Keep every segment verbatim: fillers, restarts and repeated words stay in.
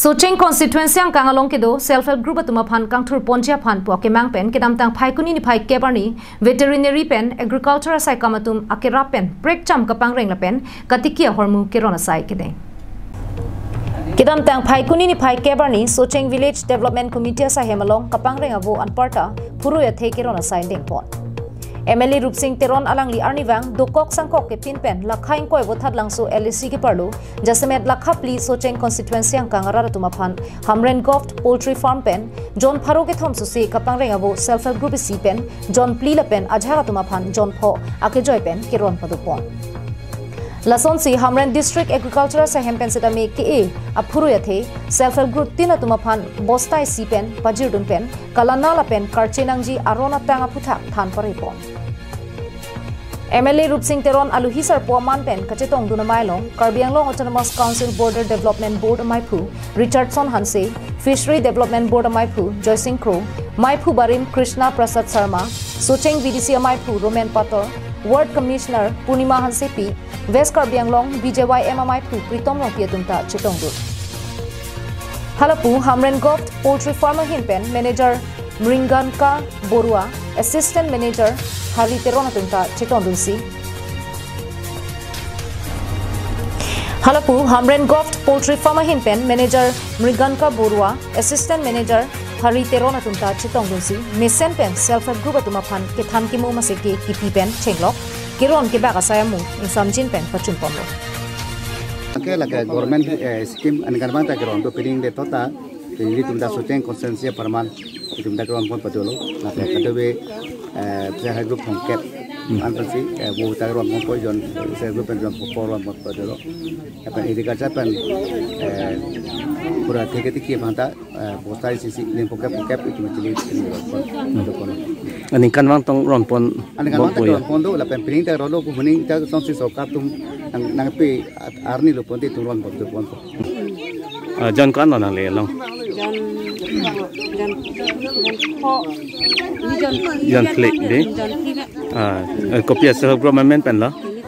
Socheng constituency angkang along kedo self help group atum aphan kangthur ponji aphan pu akemang pen kedamtang Phaikuni niphai kep arni veterinary pen agriculture asaikam atum akerap pen prekcham kapangreng lapen katiki ahormu keron asai kedeng. Kedamtang Phaikuni niphai kep arni Socheng Village Development Committee asahem along kapangreng avo anparta phurui athe keron asai dengpon. M L A Rupsing Teron alangli arnivang dokok sangkok kepin pen lakha ingkoi vo thatlangso L A C keparlo jasemet lakha phli Socheng constituency angkang arat atum aphan Hamren Govt Poultry Farm pen jon pharo kethom sose kapangreng avo self help group isi pen jon phli lapen ajahak atum aphan jon pho akejoi pen keron padopon. Lasonsi Hamren District Agriculture asahem pen setame ke-e aphurui athe self help group tin atum aphan bosta isi pen pajirdun pen kalana lapen karche nangji aron atang aphuthak than parepon. M L A Rupsing Teron aluhi sarpo aman pen kachetongdun amei along Karbi Anglong Autonomous Council Border Development Board amaiphu Richardson Hanse, Fishery Development Board amaiphu Joysing Kro, maiphu barim Krishna Prasad Sharma, Socheng V D C amaiphu Roman Pator, Ward Commissioner Purnima Hansepi, West Karbi Anglong B J Y M amaiphu Pritom Rongpi atum ta chetongdun. Halapu Hamren Govt Poultry Farm ahin pen Manager Mringanka Borua, Assistant Manager Hari Teron atum ta chetongdunsi. Halapu Hamren Govt Poultry Farm ahin pen Manager Mriganka Borua, Assistant Manager Hari Teron atum ta chetongdunsi mesen pen self help group atum aphan kethan kimo maseke kipi pen chenglok keron kebak asai amu ingsamjin pen pachunponlo. Ke lake government, eh, scheme aningkan bang ta keron do piring de tota, piring tum ta Socheng constituency apharman itum ta keron pon padolo. Lake kadove, eh, self help group thomkep. Hmm. Anpasi, eh, vo ta keron pon po jon, self help group pen jon pho keron pon padolo. Lapen agriculture pen, eh, pura theke tiki aphan ta, eh, bosta isi isi lim phokep phokep itum chili chili ronpon. Hmm. Ronpon. Aningkan bang tong ronpon. Aningkan bang tong ronpon do, lapen piring ta rolo ku huning ta songsi sorkar atum nang, nangpi at-, arni lo ponte itum ronpon do pon. Ah, jon ko-an lo nangli along? Jon, jon, jon pho. Ni jon, jon phli, di? Jon phli na. Ah, eh, kopi a self help group amen pen lo? Ini tu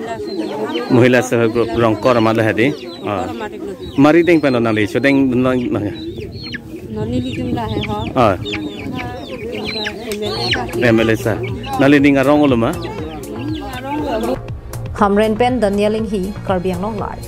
mahila self help group. Mahila self help group, Rongkor amat lo hadi. Ah. Rongkor amat lo. Mari deng pen lo nangli, chodeng lo nang. Non nelitum lahei ho. Ah. Lahei ho, M L A sa. M L A sa. Nangli ning arong olo ma? Ning arong olo. Hamren pen Daniel Inghi, Karbi Anglong Live.